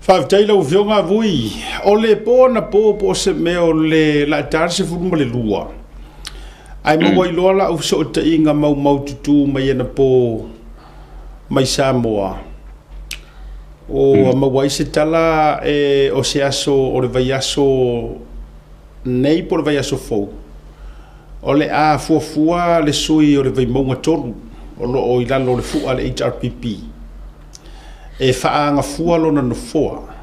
Faafetai lau Afioga Vui. O le po anapo po o se mea o le laata le 12, ae maua ai loa lau fesootaiga maumaututu mai anapo mai Samoa, ua maua ai se tala e o se aso o le vaiaso nei po o le vaiaso fou, o le a fuafua le sui o le Vaimauga 3 o lo o i lalo o le fua a le HRPP e faaagafua lona nofoa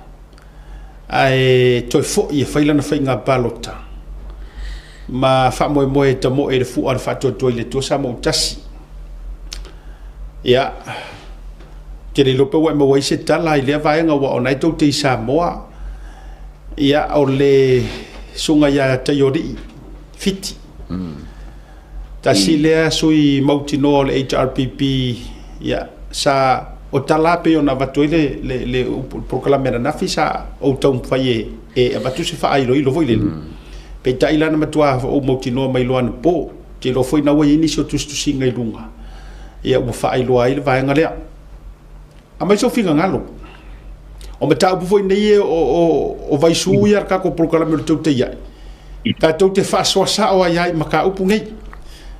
ae toe foi e fai lana faiga palota ma faamoemoe e tamoe i le fua a le Faatuatua i le Atua Samoa ua Tasi. Ia, ou te le iloa pe ua e maua ai se tala i lea vaega aua o lena e tou te i Samoa. Ia, o le susuga ia Taiolii Fiti, tasi lea sui mautinoa o le HRPP, ia, sa o tala pei ona avatu ai le polokalame ananafi, sa ou taumafai e avatu se faailoilo foi lele. Peitai la na matua ou mautinoa mai loa anapo. Ou te iloa foi na ua i ai nisi o tusitusiga i luga, ia ua faailoa ai le vaega lea. Aumai sou finagalo. O mataupu foi nei o vaisu ia le tatou polokalame o le Tautai Ae. Tatou te faasoa sao ai ai mataupu nei.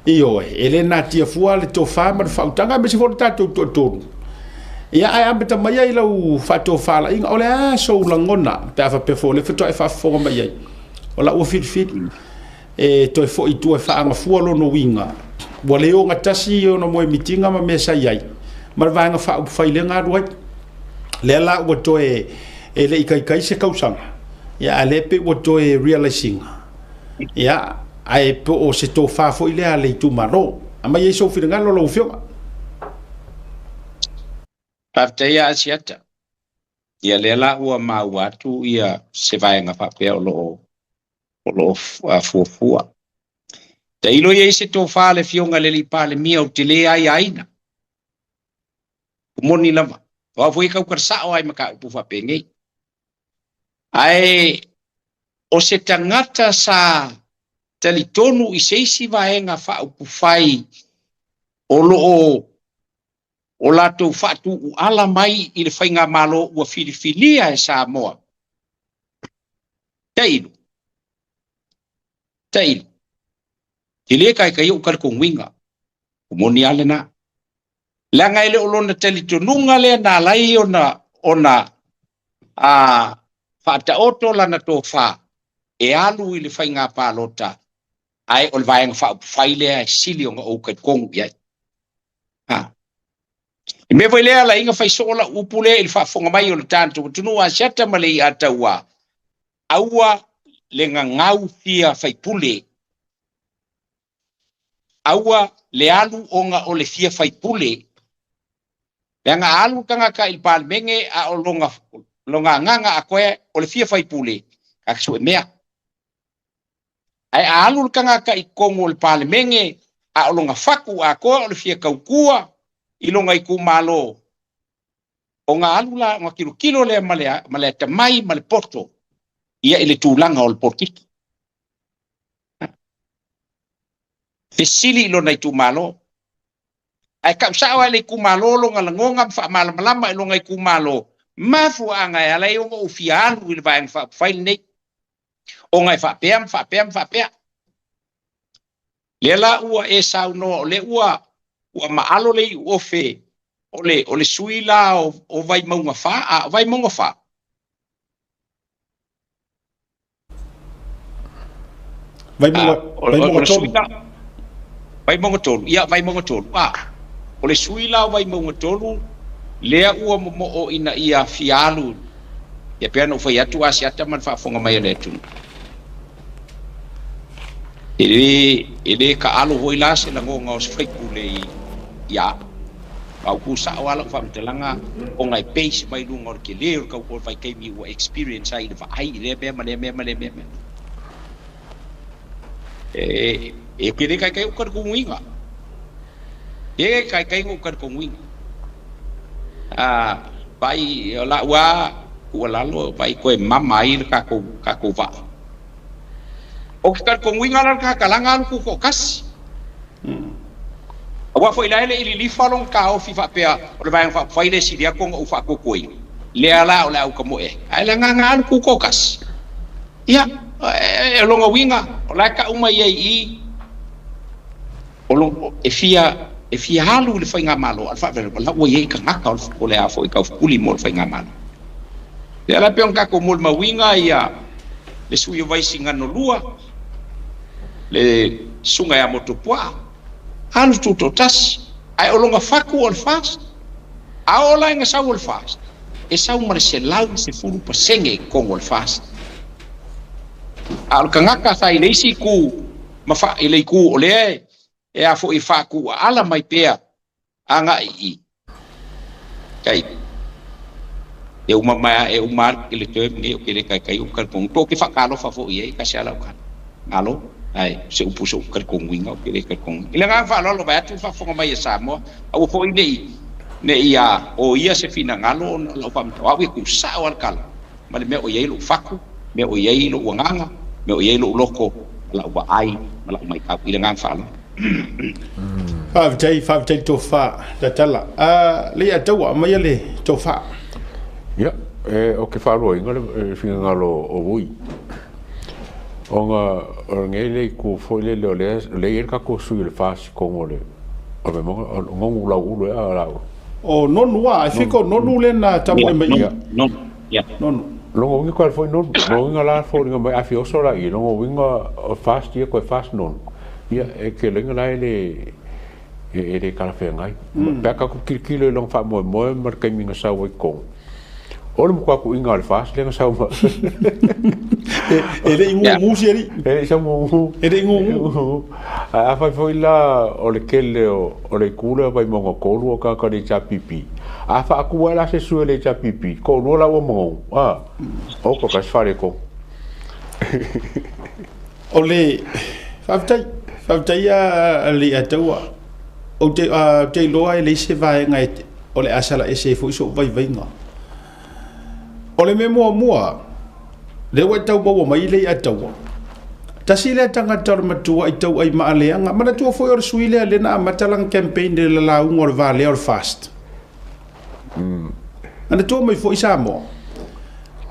Ioe, e le natia fua le tofa ma le faautaga aemaise foi le tatou toatolu. Ia, ae amata mai ai lau faatofalaiga, o le a sou lagona pe a faapea foi o lea faatoa e faafofoga mai ai. O lau ua filifili e toe foi i tua e faaagafua lona uiga, ua le ogatasi ona moemitiga ma mea sa i ai ma le vaega faaupufai lea na alu ai. Lea la ua toe e le i taitai se tausaga, ia a lea pei ua toe realize ina, ia, ae po o se tofa foi lea a le itumalo. Aumai ai sou finagalo lau Afioga. Faafetai ia Asiata. Ia lea la ua maua atu ia se vaega faapea o lo o fuafua. Tailo i ai se tofa a le Afioga i le Alii Palemia ou te le aiaina. Moni lava. O au foi e tautala sao ai ma mataupu faapenei. Ae o se tagata sa talitonu i se isi vaega faaupufai o lo o o latou faatuuala mai i le faigamalo ua filifilia e Samoa. Tailo. Tailo. Te le kaikai o talitonuina. O moni a lena. Leaga e le o lona talitonuga lea na ala ai ona faataoto lana tofa e alu i le faiga palota, ae o le vaega faaupufai lea e sili ona ou talitonu i ai. I mea foi lea alaiga fai soo lau upu lea i le faafofoga mai o le tatou atunuu Asiata ma le Iataua, aua le gagau fia faipule, aua le alu ona o le fia faipule. Leaga a alu le tagata i le Palemene a o lona agaga atoa o le fia faipule, kaka sue mea. Ae a alu le tagata i totonu o le Palemene a o lona fatu atoa o le fia tautua i lona itumalo, ona alu la, ona tilotilo lea ma le atamai ma le poto ia i le tulaga o le polokiki. Fesili i lona itumalo. Ae tau sao ai le itumalo lona lagona ma faamalamalama i lona itumalo, mafuaaga e ala ai ona ou fia alu i le vaega faaupufai lenei. Ona e faapea ma faapea ma faapea. Lea la ua e saunoa o lea ua maalo le iuofe o le sui la o Vaimauga 4, a o Vaimauga 4. Vaimauga 3. Vaimauga 3, ia Vaimauga 3. O le sui la o Vaimauga 3, lea ua momoo ina ia fia alu, ia pei ona ou fai atu Asiata ma le faafofoga mai a le atunuu. E le taalo foi la se lagona o se faipule ia au. Au sao lava lau faamatalaga ona e base mai luga o le tele o le tau o le vaitaimi ua experience ai i le vaai i lea mea ma lea mea ma lea mea. E te le kaikai o talitonuina. E kaikai o talitonuina. Vai o lau a tuualalo vai toe mama ai le tatou vaa. O ke talitonuina la le kakalaga alu tutoatasi. Aua foi la e le i lilifa lona taofi faapea o le vaega faaupufai le sili atu ona ou faatuatuaina. Lea la o le aukamoe ai. Ae le agaga alu kukokasi. Ia, e lona uiga, o la e tau mai ai i i, o lo, e fia, e fia alu i le faigamalo, a o le faalavelave, o la ua i ai tagata o le a foi taufuli mo le faigamalo. Lea la pei ona tatou molimauina ia le sui o Vaisigano 2, le susuga ia Motuopuaa, alu tutoatasi, ae o lona fatu o le FAST. A oo la ina sau o le FAST, e sau ma le 110% i totonu o le FAST. A o le tagata sa i le isi itu ma fa, i le itu o lea e a foi e faatuaala mai pea agai i i, tai, e uma mai e uma i le term nei o ke le taitai o talitonu. Po o ke faatalofa foi i ai kasi ala o tala. Malo, ae se upu se upu talitonuina o ke le talitonu. I le agaga faaaloalo vae atu le faafofoga mai a Samoa, aua foi nei nei a o ia se finagalo ona o lau faamatalaga. O au ia tuusao lava le tala ma le mea o i ai lou fatu, mea o i ai lou agaga, mea o i ai lou loto, ma lau vaai, ma lau matau. I le agaga faaaloalo. Faafetai, faafetai le tofa tatala. A lea taua aumaia le tofa. Ia, e, o ke faaluaina le finagalo o Vui. Ona o lenei le itu foi lele o lea o lea i ai le tatou sui o le FAST i totonu o le o le Vaimauga, o Nonu Lauulu ea o Lauulu. O Nonu a, e fika o Nonu lea na tamoe mai i. Nonu, ia. Nonu. Lona uiga koe foi Nonu, lona uiga la foliga mai a fia oso la i, lona uiga o FAST ia koe FAST Nonu. Ia, e ke loiga la e le e le talafeagai. Pe a tatou tilotilo i lona faamoemoe ma le taimi na sau ai i totonu, o le matua tuuina o le FAST lea na sau ma E le i gugu si alii. E le i sau gugu. E le i gugu. Ae afai foi la o le tele o le itu lea o Vaimauga 3 o tagata o le HRPP, a faatu ai la se sui o le HRPP, toalua la ua manogi, a, o toatasi faaletonu. O le faafetai, faafetai a Leiataua. Ou te, ou te iloa e leai se vaega e, o le a sala ese ai foi sou vaivaiga. O le mea muamua, lea ua e tau maua mai Leiataua. Tasi lea tagata o le matua i tauai maaleaga. Manatua foi o le sui lea lea na amata lana campaign i le lauga o le valea o le FAST. Manatua mai foi Samoa.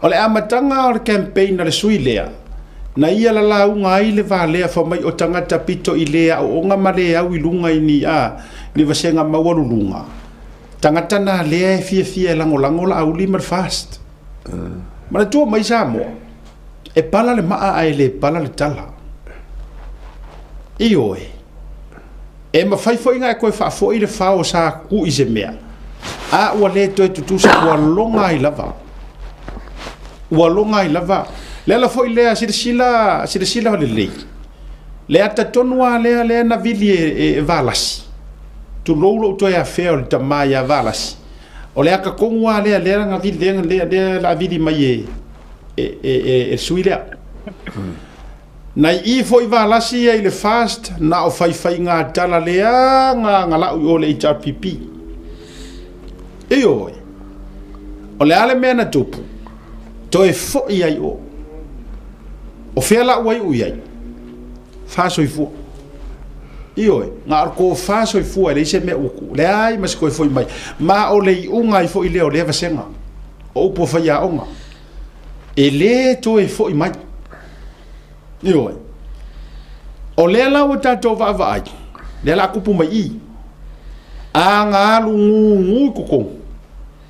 O le amataga o le campaign a le sui lea, na ia lalauga ai le valea fai mai o tagata pito i le aooga ma le au i luga i ni a ni vasega maualuluga, tagata na lea e fiafia e lagolago Laauli ma le FAST. Manatua mai Samoa, e pala le maa ae le pala le tala. Ioe. E mafai foi ona e toe faafoi le fao sa kuku i se mea, a ua le toe tutusa, ua loga ai lava. Ua loga ai lava. Le ala foi lea, silasila, silasila lelei. Le ata tonu lava lea, lea na vili e, e Valasi. Tulou lou toe afea o le tama ia Valasi. O le ata tonu lava lea, lea na vili, lea, lea, lea la vili mai e, e, e, e, e sui lea. Na i i foi Valasi ia i le FAST na o faifaiga tala leaga na lau i o le HRPP. Ioe. O le a le mea na tupu? Toe foi ai o. O fea lau ai u i ai? Faasoifua. Ioe, na o le tofa soifua e leai se mea ua tuu. Leai ma se toe foi mai. Ma o le iuga ai foi lea o lea vasega. O upu a faiaoga. E le toe foi mai. Ioe. O lea la ua tatou vaavaai, lea la tupu mai i. A na alu gugu i totonu,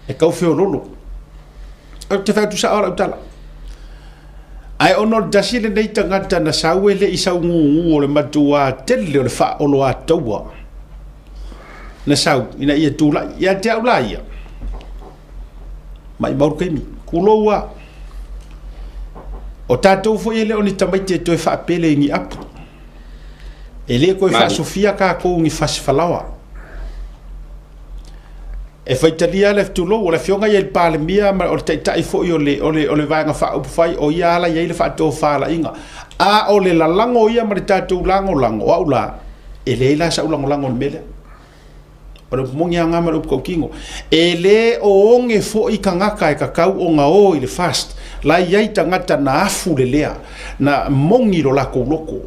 e tau feololo. Ou te fai atu sao lau tala. Ae ona o le tasi lenei tagata na sau e le i sau gugu o le matua tele o le faaoloataua na sau ina ia tulai. Ia te au la ia, maimau le taimi, tulou a. O tatou foi e le o ni tamaiti e toe faapele i ni apu. E le toe faasofia tatou ni fasifalaoa. E faitalia le tulou, o le afioga ia i le Palemia ma o le taitai foi o le, o le, o le Vaega Faaupufai, o ia ala i ai le faatofalaiga. A o le lalago ia ma le tatou lagolago, o au la, e leai la sau lagolago i le mea lea. O le upu moni lava lena ma le upu tautino. E le o oge foi tagata e tatau ona o i le FAST. La e i ai tagata na afu le lea, na mogi lo latou loto.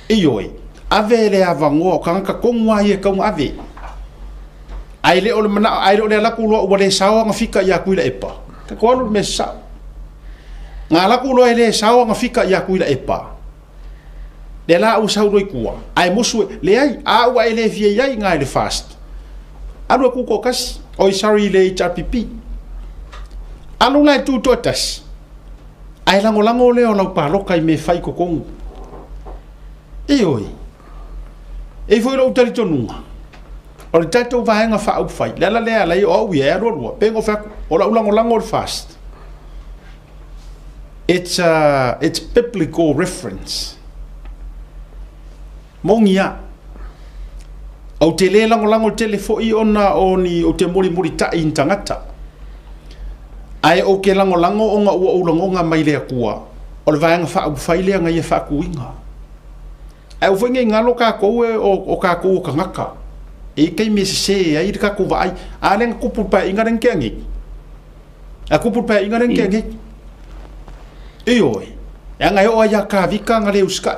Ioe, ave le avanoa, o tagata tonu lava ia e tatau ona ave. Ae le o le manao, ae le o le alu atu loa ua le sao ona fika ia Tuilaepa. Tatou alu i le mea sasao. Ga alu atu loa e le sao aga fika ia Tuilaepa, lea la ua sau loa i tua, ae musu e, leai, a ua e le fia i ai i ina i le FAST, alu e tutoatasi, oi sorry i le HRPP. Alu la e tutoatasi, ae lagolago lea o lau palota i mea e fai i totonu. Ioe. E i ai foi lou talitonuga, o le tatou Vaega Faaupufai, le ala lea e ala ai o au ia e alualua, pei ona ou fai atu, o lau lagolago i le FAST, it's a, it's biblical reference. Moni lava. Ou te le lagolago tele foi ona o ni, ou te mulimulitai i ni tagata. Ae ou te lagolago ona ua ou lagona mai le Atua, o le Vaega Faaupufai lea na ia faatuina. Ae aua foi ne i galo tatou e o tatou o tagata. E i ai taimi e sese ai le tatou vaai. A lea na tupu i le paeaiga lea na tea nei. A tupu i le paeaiga lea na tea nei. Ioe, leaga e oo lava ia Tavita na le usitai.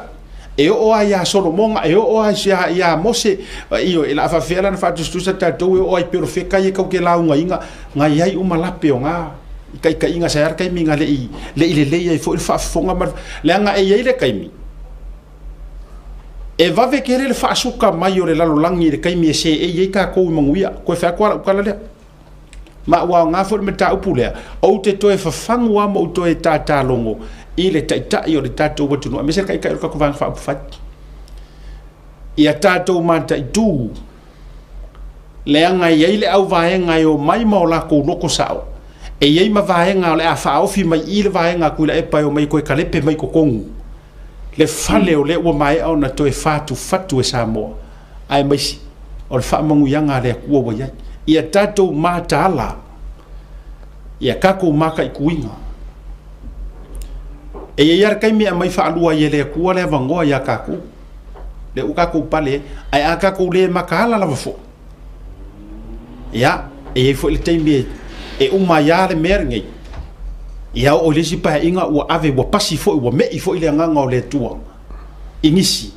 E oo lava ia Solomona, e oo lava ia Mose, ioe, o le a faapefea la ona faatusatusa tatou e oo lava i perofeta ia tatou te laugaina, na i ai uma lape o na taitaiga sa i ai le taimi na le i lelei ai foi le faafofoga ma le, leaga e i ai le taimi e vave tele le faasuka mai o le lalolagi i le taimi e seei ai tatou i manuia. Toe fai atu lava lau tala lea. Ma ua aoga foi le mataupu lea, ou te toe fafagu lava ma ou toe tatalogo i le Taitai o le tatou atunuu, aemaise le Taitai o le tatou Vaega Faaupufai, ia tatou mataitu, leaga e i ai le auvaega e omai ma o latou loto sao, e i ai ma vaega o le a faaofi mai i le vaega a Tuilaepa e omai e toe talepe mai totonu le fale o lea ua maea ona toe fatufatu e Samoa, aemaise o le faamanuiaga a le Atua ua i ai. Ia tatou mataala, ia tatou mataituina. E i ai lava le taimi e aumai faalua ai e le Atua le avanoa ia tatou, lea ua tatou pale ai, ae a tatou le mataala lava foi, ia, e i ai foi le taimi e uma ai lava le mea lenei, ia oo i le isi paeaiga ua ave, ua pasi foi, ua me'i foi le agaga o le Atua i nisi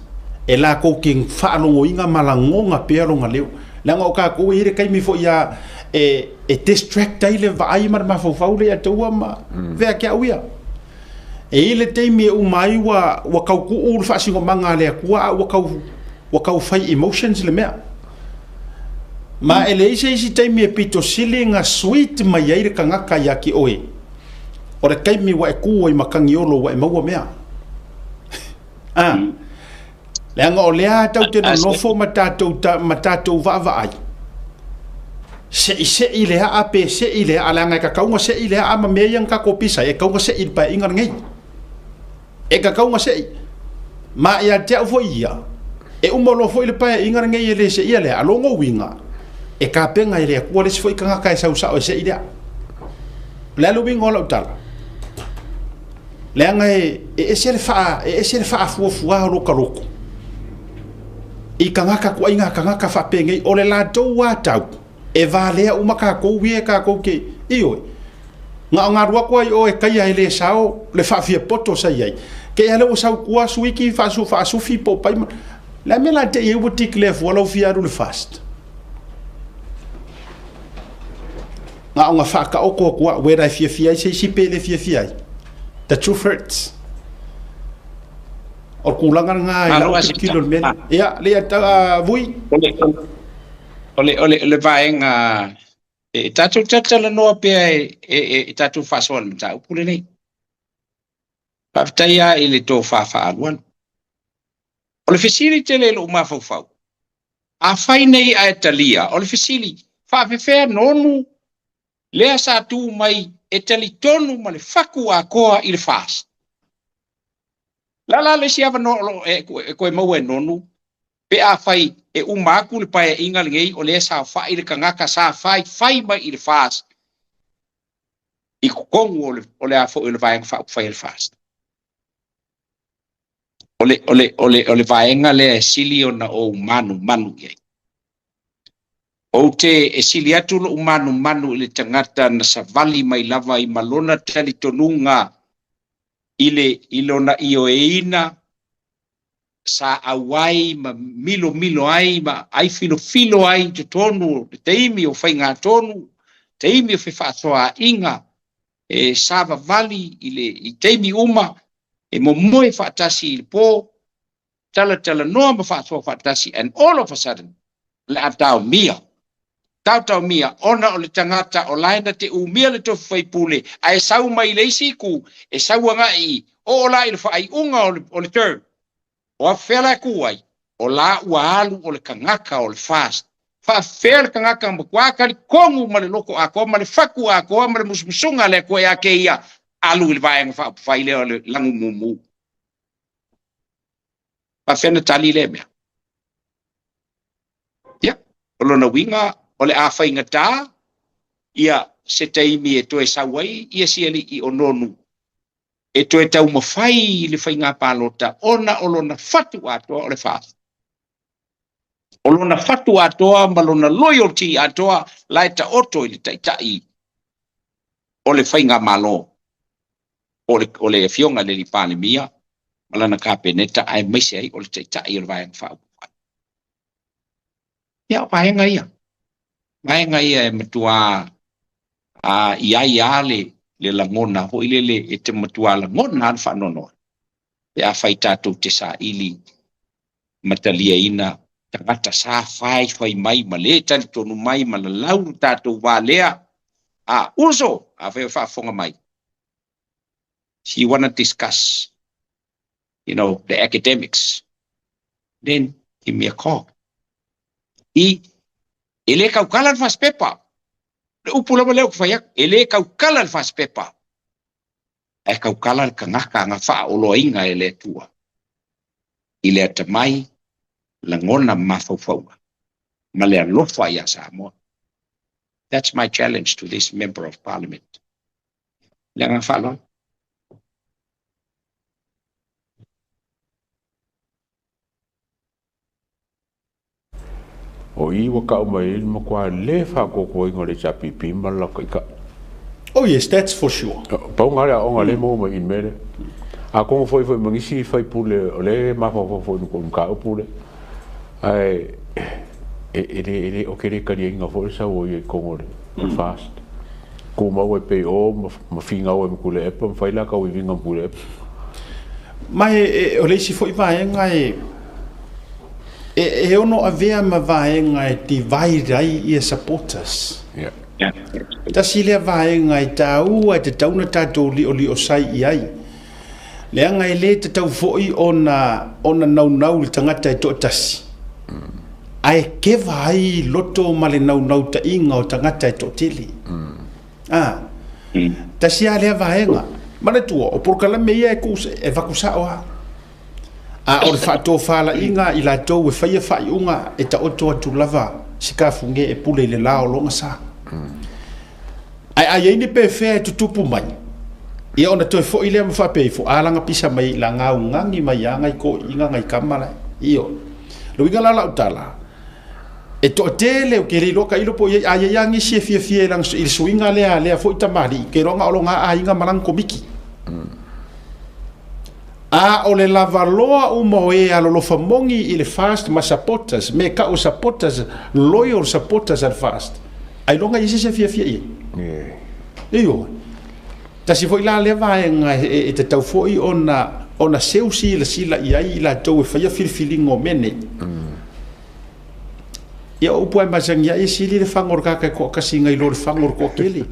e latou te faalogoina ma lagona pea lona leo. Leaga o tatou e i ai le taimi foi ia e distract ai le vaai ma le mafaufau lea ia taua ma vea te au ia. E i ai le taimi e uma ai ua tau tuu le faasinomaga a le Atua a ua tau ua tau fai emotions le mea. Ma e leai se isi taimi e pito sili na sweet mai ai le tagata ia te oe, o le taimi ua e tu ai matagiolo ua e maua mea. A, leaga o lea tau te nonofo ma tatou, ma tatou vaavaai, seisei le aa pe sei le aa, leaga e tatau ona sei le aa ma mea ia na tatou pisa ai, e tatau ona sei i le paeaiga lenei. E tatau ona sei. Ma ia te au foi ia, e uma loa foi le paeaiga lenei e le seia le aa, lona uiga, e tapena e le Atua le isi foi tagata e sau sao e sei le aa. O le a le uiga o lau tala? Leaga e ese le faa, e ese le faafuafua o lota loto i tagata tuaiga tagata faapenei, o le latou atau e valea uma tatou ia e tatou te, ioe, na o galu atu ai o e taia e le sao le faafiapoto sa i ai, te i a lea ua sau tua suiki faasufi po o pai ma, le a mea la te i ai ua declare fua lau fia alu i le FAST? Na ona faataoto atu au, whether e fiafia ai se isi pe le fiafia ai. The truth hurts. O le tulaga lena i lau tilotilo i le mea lea. Ia, le Vui. O le vaega e tatou talatalanoa pea e tatou faasoa i le mataupu lenei. Faafetai lava i le tofa faaalualu. O le fesili tele i lou mafaufau, afai nei ae talia, o le fesili, faafefea nonu lea sa tu mai e talitonu ma le fatu atoa i le FAST? La la le isi avanoa o lo o e toe maua e nonu pe afai e uma atu le paeaiga lenei o lea e saofai le tagata sa faifai mai i le FAST i totonu o le a foi o le Vaega Faaupufai a le FAST. O le vaega lea e sili ona ou manumanu i ai. Ou te e sili atu lou manumanu i le tagata na savali mai lava i ma lona talitonuga i le i lona ioeina sa auai ma milomilo ai ma ai filofilo ai i totonu o le taimi o faigatonu, taimi o fefaasoaaiga. E savavali i le i taimi uma, e momoe faatasi i le po, talatalanoa ma faasoa faatasi, and all of a sudden, le a taomia. Taotaomia, ona o le tagata o la e na te umia le tofi faipule, ae sau mai le isi itu, e sau agai i, oo la i le faaiuga o le term. O afea la e ku ai, o la ua alu o le tagata o le FAST. Faafefea le tagata matua talitonu ma le loto atoa ma le fatu atoa ma le musumusuga a le Atua ia te ia, alu i le vaega faaupufai lea o le lagumumu. Faafefea na tali lea mea? Ia, o lona uiga o le a faigata ia se taimi e toe sau ai ia si alii o Nonu e toe taumafai i le faiga palota ona o lona fatu atoa o le FAST. O lona fatu atoa ma lona loyalty atoa la e taoto i le taitai o le faigamalo o le afioga i le Palemia ma lana Kapeneta, aemaise ai o le taitai o le vaega faaupufai. Ia, o vaega ia. Vaega ia e matua i ai lava le lagona foi lele e te matua lagona le faanoanoa pe afai tatou te saili ma taliaina tagata sa faifai mai ma le talitonu mai ma lalau le tatou valea. A uso, afai o faafofoga mai, if you wanna discuss, the academics, then give me a call. I, e le tautala le fasipepa. Le upu lava lea ou te fai atu, e le tautala le fasipepa. Ae tautala le tagata na faaoloaina e le Atua i le atamai, lagona ma mafaufauga ma le alofa ia Samoa. That's my challenge to this member of parliament. Le agaga faaaloalo. O i ua kau mai ai le matua le faatoatoaina o le HRPP ma le latou taitai. Oh yes, that's for sure. Pau lena le aoga lea e maua mai i le mea lea. Atonu foi foi ma nisi sui usufono o lea e mafaufau foi i le mataupu lea. Ae e le, e le, ou te le taliaina foi le sau o ia i totonu o le FAST. Tumau ai pea i o ma finau ai ma Tuilaepa ma fai la tauiviga ma Tuilaepa. Ma e, o le isi foi vaega e, e ono avea ma vaega e divide ai ia supporters. Yeah. Tasi lea vaega e taua e tatau ona tatou lioliosai i ai. Leaga e le tatau foi ona ona naunau le tagata e toatasi, ae keva ai loto ma le naunautaiga o tagata e toatele. A, tasi lava lea vaega. Manatua, o polokalame ia e tuu e vaku sao lava. A o le faatofalaiga i latou e faia faaiuga e taoto atu lava si kafuge e pule i le la o lona sa. Ae a i ai ni pefea e tutupu mai, ia ona toe foi lea ma faapea ifo, a laga pisa mai i la gaugagi mai a ngai toeaiina ngai tama la. Ioe. Le uiga la o lau tala, e toatele, ou te le iloa tailo po o i ai, a i ai lava nisi e fiafia i lana, i le suiga lea a lea foi tamalii, ou te iloa na o lona aiga ma lana komiti. A o le lavaloa uma o e alolofa moni i le FAST ma supporters, me kau supporters, loyal supporters a le FAST, ailoga i ai se isi e fiafia i ai. Ioe. Tasi foi la lea vaega e tatau foi ona ona seu silasila i ai i latou e faia filifiliga o mea nei. Ia o upu lava e masani ai, e sili le faga o le tagata e toatasi nai lo le faga o le toatele.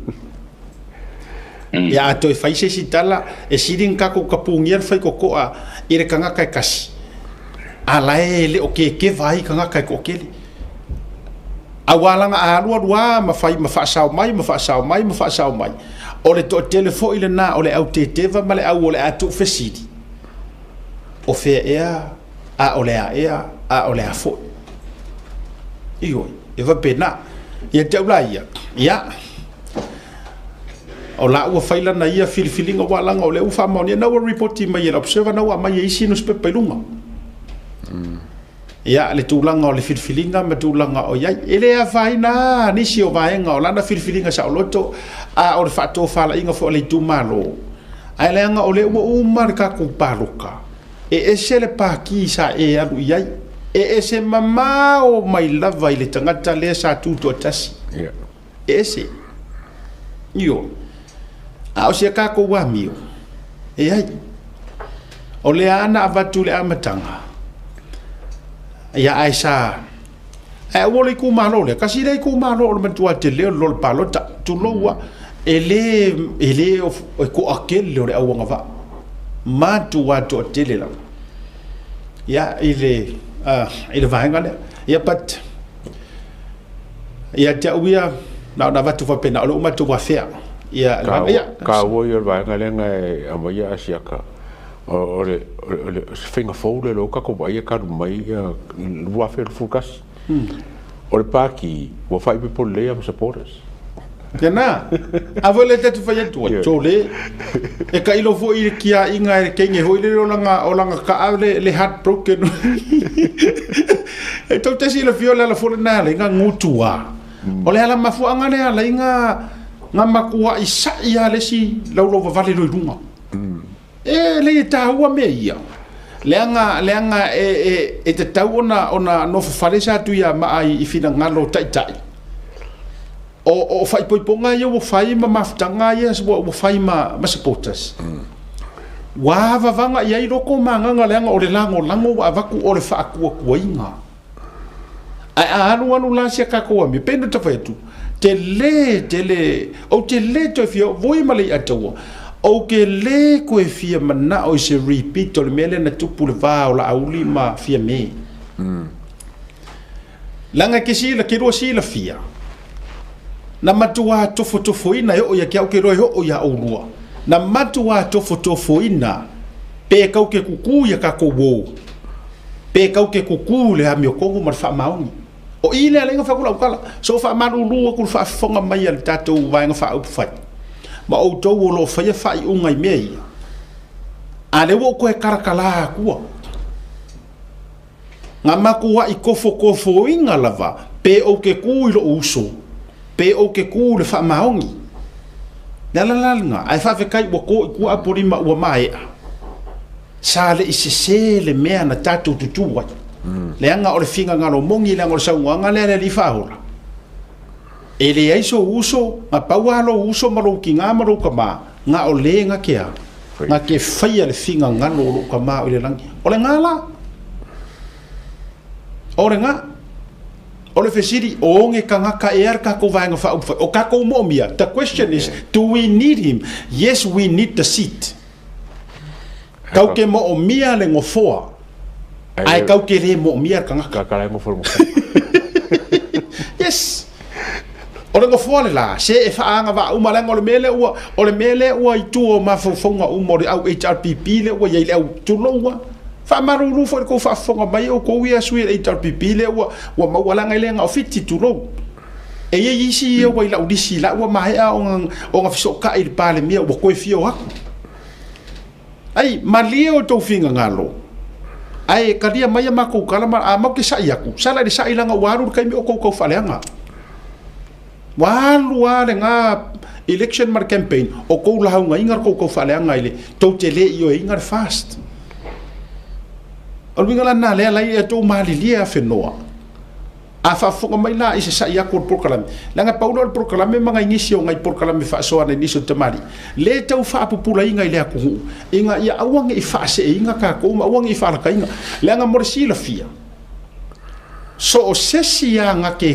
Ia a toe fai se isi tala, e sili ona tatou tapunia le faitotoa i le tagata e tasi, a la e le o kekeva ai tagata e toatele. Aua laga a alualu lava ma fai ma faasao mai ma faasao mai ma faasao mai, o le toatele foi lena o le au teteva ma le au o le a tuufesili, o fea ea, a o le a ea, a o le a foi. Ioe, e faapena. Ia te au la ia, ia, o la ua fai lana ia filifiliga aua laga o lea ua faamaonia, na ua ripoti mai e le Observer, na ua aumai e isi nusipepa i luga. Ia, le tulaga o le filifiliga ma tulaga o i ai. E le afaina lava nisi o vaega o lana filifiliga saoloto, a o le faatofalaiga foi a le itumalo, ae leaga o lea ua uma le tatou palota, e ese le pati sa e alu i ai, e ese mamao mai lava i le tagata lea sa tu toatasi. E ese. Ioe. A o si a kākou amio, e ai. O lea ana avatu le amataga, ia ae sa, ae aua le itumalo lea, kasi lea itumalo o le matua tele o le lolo palota, tulou a, e le, e le, e toatele o le au agavaa, matua toatele lava, ia, i le, i le vaega lea. Ia, but, ia te au ia, na ona avatu faapena, o le uma matou afea. Ia, ia. Taua ia o le vaega lea na e aumaia Asiata, o le, o le, o se faiga fou lea o tatou vaai e talu mai ia 2021. O le pati ua faaipoipo lelei lava ma supporters. Ia na, a foi le tatu fai atu, tole, e tailo foi i le kiaiga e kenge foi le o langa, o langa kaa le, le heartbroken. E tau te silafia o le ala foi lena le nga ngutua. O le ala mafuanga le ala inga nga makua i sai a le si laulau vavale loi lunga. E le e tāua mea ia. Leaga, leaga e, e, e tatau ona, ona nofo fale sa atu ia maa i, i finagalo taitai. O, o faaipoipoga ia ua fai ma mafutaga ia ua, ua fai ma, ma supporters. Ua vavaga i ai loko ma agaga leaga o le lagolago ua avatu o le faakuakuaina. Ae a alu alu la sia kākou amio, pei ona tafai atu, tele, tele, ou te le toe fia, voi ma le iataua, ou te le toe fia manao i se repeat o le mea lea na tupu le va o Laauli ma Fiame. Leaga e ke sila, ke lua silafia, na matuā tofotofoina e oo ia ki au ke loa e oo iā oulua, na matuā tofotofoina pe kau ke kukū ia kākou ō, pe kau ke kukū le amiotonu ma le faamaoni. O i lea lea na fai atu lau tala, so faamalulu atu le faafofoga mai a le tatou vaega faaupufai, ma outou o lo o faia faaiuga i mea ia, a lea ua ou toe talatala atua. Nga matuai tofotofoina lava, pe ou te tu i lou uso, pe ou te tu i le faamaoni. Le ala la lena, ae faafetai ua to i tua Apolima ua maea, sa le i sesē le mea na tatou tutū ai. Leaga o le finagalo moni, leaga o le saunoaga lea a le Alii Faaola, e leai sou uso, na pau lava lou uso ma lou tinā ma lou tamā, na o le na ke a, na ke faia le finagalo o lou tamā o i le lagi. O le gā la? O le gā? O le fesili, o oge tagata ea le tatou Vaega Faaupufai? O tatou moomia? The question is, do we need him? Yes, we need the seat. Kau ke moomia le nofoa, ae kau ke le moomia le tagata. Ka la e nofo le nofoa. Yes. O le nofoa le la, se e faaagavaa uma, leaga o le mea lea ua, o le mea lea ua i tua o mafaufauga uma o le au HRPP lea ua i ai le au tulou a. Faamalulu foi i le tou faafofoga mai outou ia sui o le HRPP lea ua, ua maua leaga e le na o Fiti, tulou. E i ai isi ia ua i lau lisi la ua maea ona, ona fesootai i le Palemia ua toe fia o atu. Ai, malie outou finagalo, ae talia mai a matou tala ma a matou te sa'i atu, sala i le sa'i leaga ua alu le taimi o tou tau faaleaga. Ua alu lava lena election ma le campaign, o tou laugaina le tou tau faaleaga i le tou te le ioeina le fast. O le uiga la lena lea la ia tou malilie afenoa. A faafofoga mai la i se sa'i atu o le polokalame, leaga pau lea o le polokalame ma nai nisi o nai polokalame faasoa a nai nisi o tamalii, le tau faapupulaina i le atunuu, ina ia aua ne i faaseeina tatou ma aua ne i faalakaina. Leaga mo le silafia, so o se isi lava na te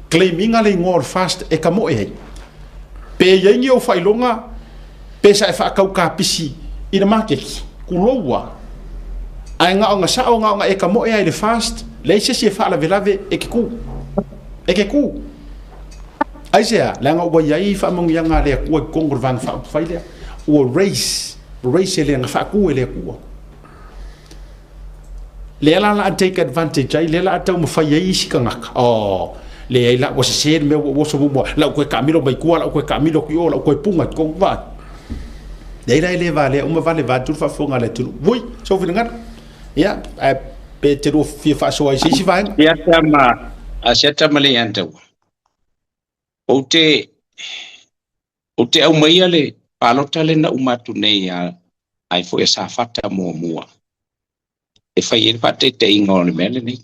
claim ina le igoa o le FAST e tamoe ai, pe i ai ni ou faailoga, pe sa e faatau kapisi i le maketi, tulou lava. Ae na ona sao, na ona e tamoe ai i le FAST, leai se isi e faalavelave e te ku. E te ku. Aisea? Leaga ua i ai faamanuiaga a le Atua i totonu o le Vaega Faaupufai lea. Ua raise, raise e le, na faatu e le Atua. Lea la la take advantage ai, lea la taumafai ai isi tagata. Oh, leai la, ua sese le mea ua oso muamua, lau toe taamilo mai tua, lau toe taamilo atu i o, lau toe punga i totonu, vaai. Leai la e le valea uma vale vaeatu le faafofoga a le atunuu. Vui, sou finagalo. Ia, ae pe te lua fia faasoa i se isi vaega. Asiata ma, Asiata ma Leiataua. Ou te, ou te aumaia le palota lea na uma atu nei a, ai foi a Safata muamua e fai ai le faataitaiga o le mea lenei.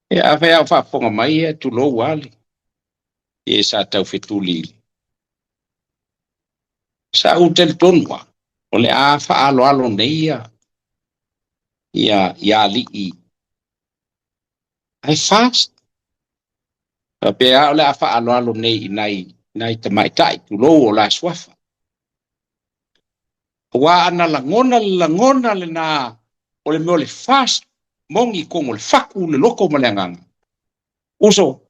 Ia, afai a o faafofoga mai, ia, tulou lava le, e sa taufetuli. Sa ou talitonu lava, o le a faaaloalo nei ia alii ae FAST. Faapea lava o le a faaaloalo nei i nai tamaitai, tulou o la suafa. Aua a na lagona le lagona lena o le mea o le FAST moni i totonu o le fatu, le loto ma le agaga. Uso,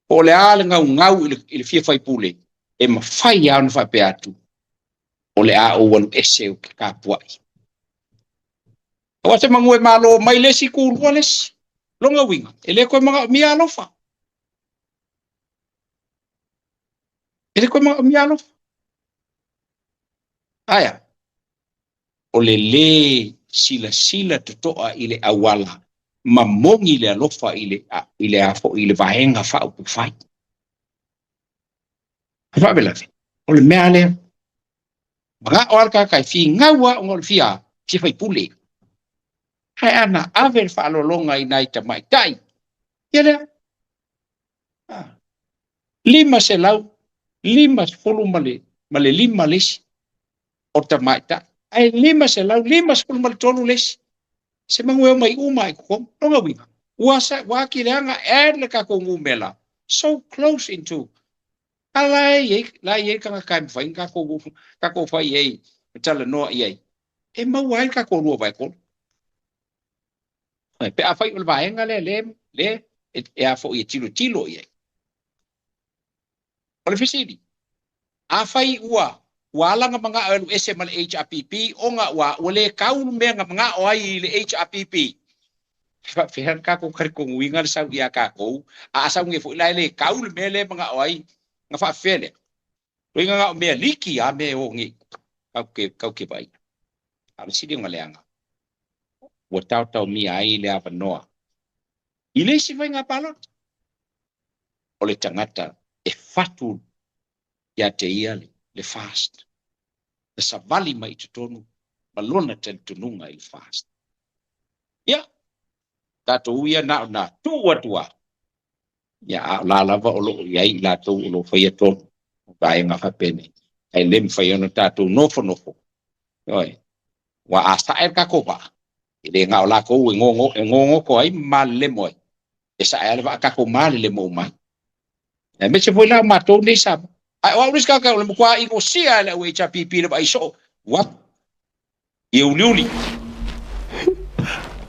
po o le a le gaugau i le fia faipule, e mafai lava ona faapea atu, o le a ou alu ese ou te tapuai. Aua se manu e malo mai le isi tulua le isi. Lona uiga, e le toe manaomia alofa. E le toe manaomia alofa. Ae a? O le lē silasila totoa i le auala ma moni le alofa i le, i le a foi, i le vaega faaupufai. A faalavelave, o le mea lea. Manao lava le tagata e finau lava ona o le fia faipule. Ae a na ave le faaaloaloga i nai tamaitai, ia lea. 555 le isi o tamaitai, ae 553 le isi. Se manu e omai uma i totonu. Lona uiga, ua atileaga add le tatou numera so close into. A la e i ai, la e i ai tagata e mafai ona tatou fai i ai ma talanoa i ai, e maua ai le tatou 2/3. Pe afai o le vaega lea lea e a foi e tilotilo i ai. O le fesili, afai ua ala na manao e alu ese ma le HRPP ona ua le tau le mea na manao ai i le HRPP, faapefea le tatou talitonuina le sau ia tatou, a sau nei foi la e le tau le mea lea e manao ai, na faafefea lea? Loiga na o mea liki a mea e o nei, kau te vaai. A o le sili ona leaga, ua taotaomia ai le avanoa i le isi faiga palota. O le tagata e fatu ia te ia le FAST, le savali mai i totonu ma lona talitonuga i le FAST. Ia, tatou ia na o na tuu atu lava, ia a o la lava o loo i ai i latou o lo o faia tonu vaega faapenei. Ae le mafai ona tatou nofonofo. Ioe, ua a sae le tatou vaa, e le na o latou e gogoto ai ma malelemo ai, e sae lava le vaa tatou malelemo uma ai. Aemaise foi la o matou nei Samoa. Ae o au le isi tagata o le matua inosia e le au HRPP le vaai soo, ua ia uliuli,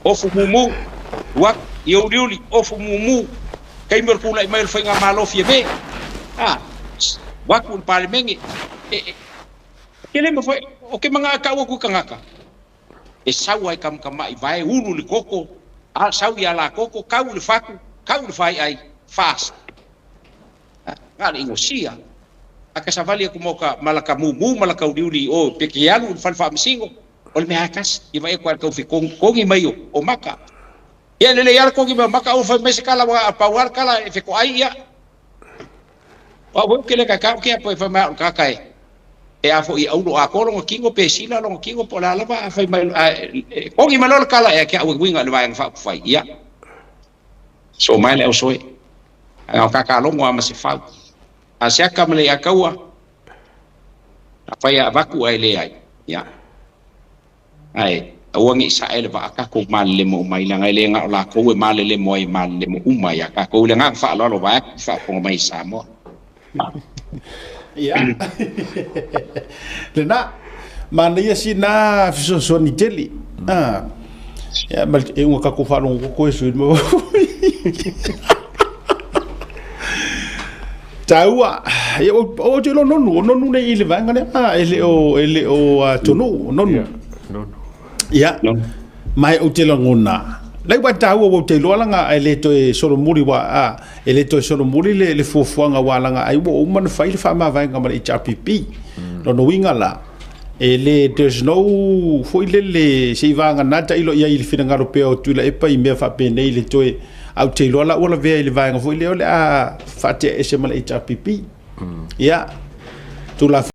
ofu mumu, ua ia uliuli, ofu mumu, taimi o le tulai mai o le faigamalo Fiame, ua atu i le Palemene, e le mafai, o ke manao e tau atu i tagata, e sau ai kamakamai vae ulu le koko, a sau ia la koko, kau i le fatu, kau i le faiai, FAST. Na le inosia. A ka savali aku mo ka malaka mumu, malaka uliuli o pe ke alu i le fale faamasino, o le mea lava e tasi, ia vaai atu lava i le tau fekogikongi mai o maka. Ia lelei lava le kogi mai o maka, aua fai mai se kala, ua pau lava le kala e fetoai ia. O au foi ou te le taitao ke apo e fai mai au le tagata e a foi e aulo atoa lona tino pe sila lona tino po o le a lava a fai mai e kogi mai loa le kala e ke au e uiga i le vaega faaupufai. Ia, so mai le au soe. Ae o kakalogo lava ma se fau. A se aka ma le Iakaua, a fai a avatu ae leai, ia. Ae aua ne i sae le vaa tatou malelemo uma ai, leaga e le na o latou e malelemo ai, e malelemo uma ia tatou. I le agaga faaaloalo vaeatu le faafofoga mai i Samoa. Ia. Lena, manaia sina fesoasoani tele. Ia, ma e unga tatou faalogo koko e sui ma Taua, ia o te lo nonu, o nonu nei i le vaega lea, e le o atunuu, o nonu. Ia, mai ou te lagona, lai ua taua ua te iloa langa e le toe solomuli wa a e le toe solomuli le fuafuaga wa langa ai ua uma na fai le faamavaega ma le HRPP. Lona uiga la e le, there's no foi lele se i vaga na tailo i ai i le finagalo pea o Tuilaepa i mea faapenei le toe au te iloa la ua lavea i le vaega foi lea o le a faatea ese ma le HRPP. Ia, Tulafono.